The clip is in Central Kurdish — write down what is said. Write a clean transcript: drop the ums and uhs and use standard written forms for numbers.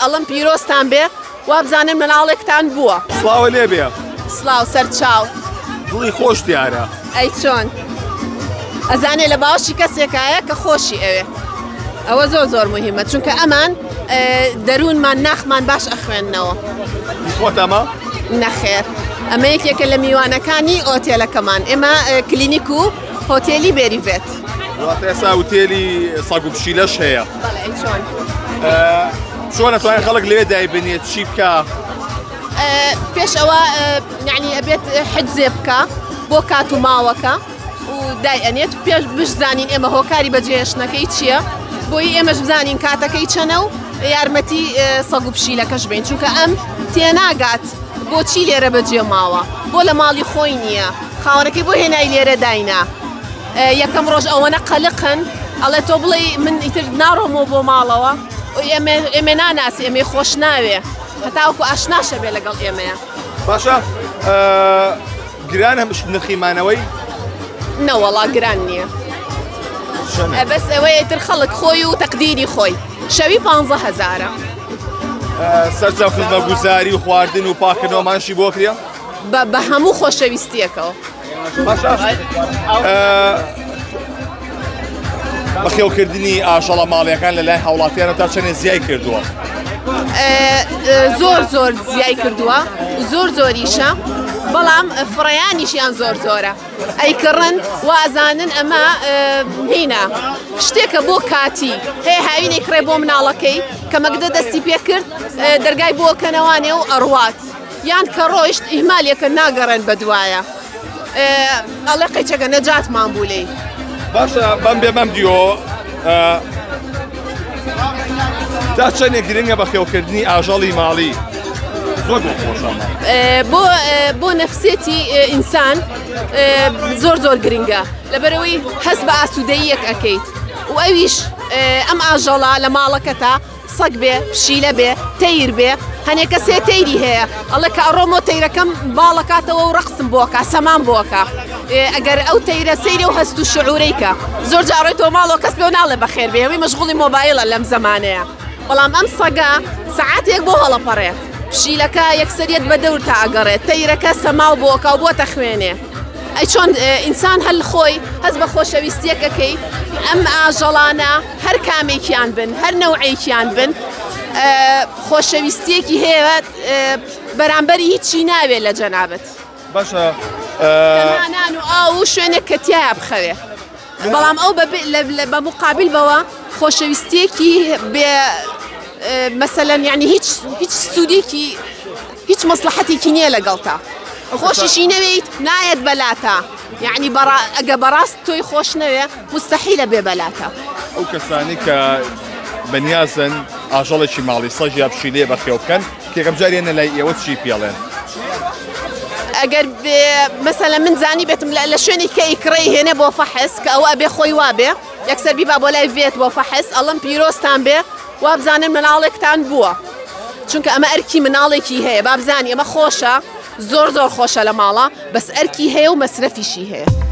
ئەڵم پیرۆزتان بێ وابزانن مناڵێکتان بووە. سڵاوە لێ بێ. سڵاو سەرچاو. دڵی خۆش دیارە. ئەی چۆن ئەزانێ لە باوەشی کەسێکایە کە خۆشی ئەوێ ئەوە زۆر زۆر مهمە چونکە ئەمان دەروونمان ناخمان باش ئەخوێندنەوە. خۆت ئەمە؟ نەخێر ئەمە یەکێکە لە میوانەکانی ئۆتێلەکەمان ئێمە کلینیک و هۆتێلی بێریڤێت. واتە ئێستا هوتێلی سەگ و پشیلەش هەیە. بەڵێ ئەی چۆن؟ چۆن ئەتوانێت خەڵک لەوێ دایبنێت چی بکا؟ پێش ئەوە یعنی ئەبێت حجزێ بکە بۆ کات و ماوەکە و دای ئەنێت پێش بشزانین ئێمە هۆکاری بەجێهێشتنەکەی چییە بۆی ئێمەش بزانین کاتەکەی چەنە و یارمەتی سەگ و پشیلەکەش بین چونکە ئەم تێناگات بۆچی لێرە بەجێ ماوە بۆ لە ماڵی خۆی نییە خاوەنەکەی بۆ هێنای لێرە داینا یەکەم ڕۆژ ئەوەنە قەلقن ئەڵێ تۆ بڵێ من ئیتر ناڕۆمەوە بۆ ماڵەوە ئێمە ناناسی ئێمەی خۆش ناوێ هەتاوەکو ئاشناشە بێ لەگەڵ ئێمەیە. باشە گرانە نرخی مانەوەی؟ نەوەڵا گران نییە. بەس ئەوەیە تر خەڵک خۆی و تەقدیری خۆی شەوی 15 هەزارە. سەرجەم خزمەتگوزاری و خواردن و پاکردنەوەمانشی بۆ کرێ؟ بە هەموو خۆشەویستیەکەوە. باشە بەخێوکردنی ئاژەڵە ماڵیەکان لە لای هاوڵاتیانە تا چەندێ زیای کردووە؟ زۆر زۆر زیای کردووە زۆر زۆریشە بەڵام فڕیانیشیان زۆر زۆرە ئەیکڕن وازانن ئەمە هینە شتێکە بۆ کاتی هەیە هاوینێک کڕێ بۆ مناڵەکەی کە مەگدە دەستی پێکرد دەرگای بۆ کەنەوانێ و ئەڕوات یان کە ڕۆیشت ئیهمالێکە ناگەڕێن بەدوایە ئەڵێ قەیچەکە نەجاتمان بوو لێی. باشە بەم بێ بەم دیۆ تا چەندێک گرنگە بەخێوکردنی ئاژەڵی ماڵی زۆر خۆشە بۆ بۆ نەفسێتی ئینسان زۆر زۆر گرنگە لەبەرەوەی هەست بە ئاسوودەیەک ئەەکەیت و ئەویش ئەم ئاژەڵە لە ماڵەکەتا سەگ بێ پشیلە بێ تەیر بێ هەنێ کەسێ تەیری هەیە ئەڵێ کە ئەڕۆمۆ تەیرەکەم باڵەکاتەوە و ڕەقسم بۆکە سەمان بۆکە ئەگەر ئەو تەیرە سەیرە و هەست و شعورەی کە زۆر جا ڕۆیتەوە ماڵەوە کەس پێو ناڵێ بەخێر بێ ئەوی مەشغوڵی مۆبایلە لەم زەمانەیە بەڵام ئەم سەگە سەعاتێک بۆ هەڵەپەڕێ پشیلەکە یەکسەریەت بە دەور تا ئەگەڕێ تەیرەکە سەماو بۆکە و بۆتە خوێنێ ئەی چۆن ئینسان هەل خۆی هەست بە خۆشەویستیەک ئەکەی ئەم ئاژەڵانە هەر کامێکیان بن هەر نەوعێکیان بن خۆشەویستیەکی هەیە بەرامبەری هیچی ناوێت لە جەنابت. باشە نان و ئاو و شوێنێک کە تیایا بخەوێ بەڵام ئەو بە مقابل بەوە خۆشەویستیەکی بێ مەسەلەن یعنی هیچ هیچ سوودێکی هیچ مەسلحەتێکی نییە لەگەڵتا خۆشیشی نەوێیت نایەت بەلاتا یعنی ئەگە بەڕاست تۆی خۆش نەوێ مستحیلە بێ بەلاتە. ئەو کەسانی کە بەنیازن ئاژەڵێکی ماڵی سەگ یا پشیلەیە بەخێو بکەن کێکەم جار یەنە لای ئێوە چی پێڵێن؟ ئەگەر مەسەلە من زانی بێتم لە شوێنی کە ئیکڕێی هێنێ بۆ فەحس کە ئەوە ئەبێ خۆی وابێ یەکسەر بیبا بۆ لای ڤێت بۆ فەحس ئەڵم پیرۆزتان بێ وابزانن مناڵێکتان بووە چونکە ئەمە ئەرکی مناڵێکی هەیە بابزانی ئەمە خۆشە زۆر زۆر خۆشە لە ماڵە بەس ئەرکی هەیە و مەسرەفیشی هەیە.